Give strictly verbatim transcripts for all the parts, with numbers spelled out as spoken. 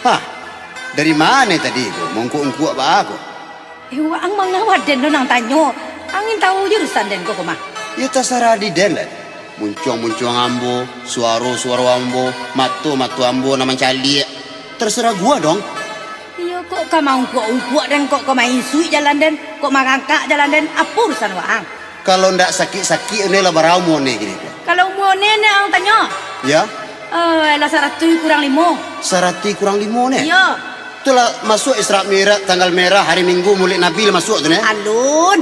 Hah, dari mano tadi ko, maungkuak-ungkuak baa ko? Eh, waang manga den lo nan tanyo. Ang ingin tahu jurusan den ko, ko mah? Yo, tasarah di den lah. Muncuang-muncuang ambo, suaro-suaro ambo, mato-mato ambo nan mancaliak. Terserah gua dong. Iyo, kok ka maungkuak-ungkuak den, kok ka mainsuik jalan den, kok marangkak jalan den, apo urusan waang? Kalau ndak sakik-sakik, one lah bara umua one kini ko? Kalau umua one, ne ang tanyo? Ya? Eh, lah saratuih kurang limo. Saratuih kurang limo, ne? Iyo. Tu lah masuak Isra Mi'raj, tanggal merah, hari Minggu, Maulid Nabi lah masuak tu, ne? Alun.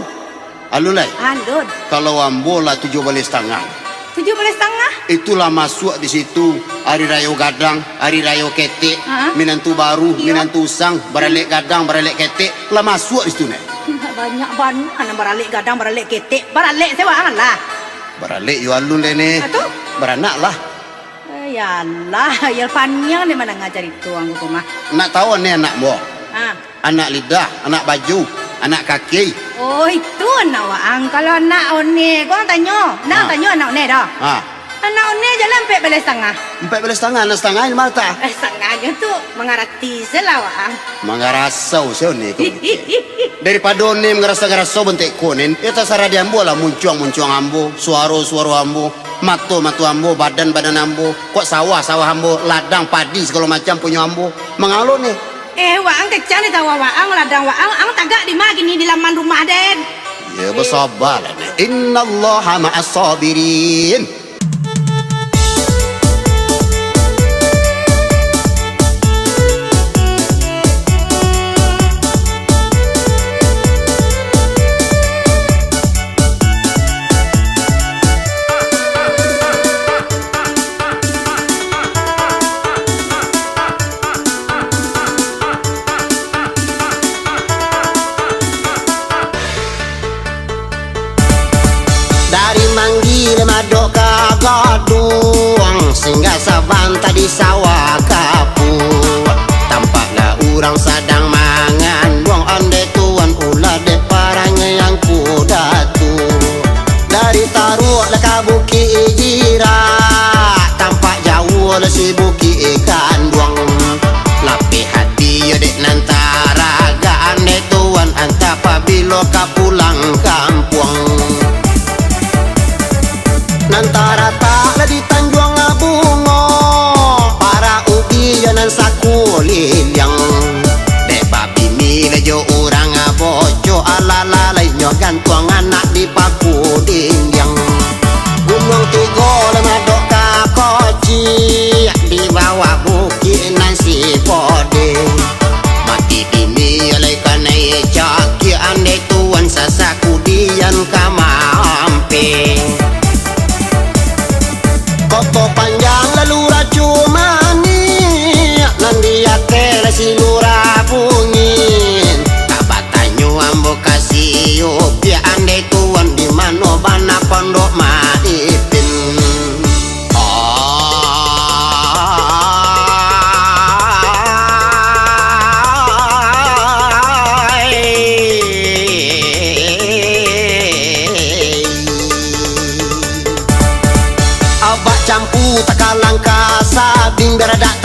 Alun lai? Alun. Kalau ambo lah tujuah baleh satangah. Tujuah baleh satangah? Itulah masuak di situ, hari rayo gadang, hari rayo ketek, ha? Minantu baru, iyo, minantu usang, baralek gadang, baralek ketek, lah masuak di situ, ne? Banyak bana nan baralek gadang, baralek ketek. Baralek se waang lah. Baralek yo alun lai, ne. Ah, tu? Baranak lah. Eh, yalah, yo paniang dek mandanga carito ang ko mah. Nak tahu ne anak ambo? Ha. Anak lidah, anak baju, anak kaki. Oh, itu anak waang. Kalau anak one, ko ang tanyo. Nak tanyo anak one dah. Ha. Anak one jalan ampek baleh satangah. Ampek baleh satangah, anak satangah di ma letak? Eh, satangahnyo tu mangarati se lah waang. Mangarasau se one ko. Daripado one mangarasau-ngarasau bantuak ko, ne, yo tasarah di ambo lah, muncuang-muncuang ambo, suaro-suaro ambo, mato-mato ambo, badan-badan ambo, kok sawah-sawah ambo, ladang padi sagalo macam punyo ambo. Manga lo ne? Eh, waang kecek ni sawah waang, ladang waang, ang tagak di ma kini, di laman rumah den? Yo, basabalah ne. Innallaha ma'as sabirin. Dari Manggih Madok ka Gaduang, singgah sabanta di Sawah Kapuak. Tampaklah urang sadang manganduang, ondeh tuan ulah dek parangai Angku Datuak. Dari Taruak lah ka Bukik Jirak, tampak jauah lah si Bukik Kanduang. Lapeh ati yo dek nan taragak, ondeh tuan antah pabilo ka pulang kampuang. Nan taratak lah di Tanjuang Bungo, parak ubi jo nan sakuliliang. Dek babini lah jo urang boco, alah lalainyo gantuang anak di paku dindiang. Gunuang Tigo lah madok ka Kocik, di bawah bukik nan si Podeh. Mati bini alai kanai caki, andai tuan sasaku dian ka maampeh. Koto Panjang lalu racu manih, nan di ateh lah si Lurah Bungin. Ka batanyo ambo ka si Upiak, andai tuan di mano bana pondok Maipin. Abak campu takalang ka sabing, biar dak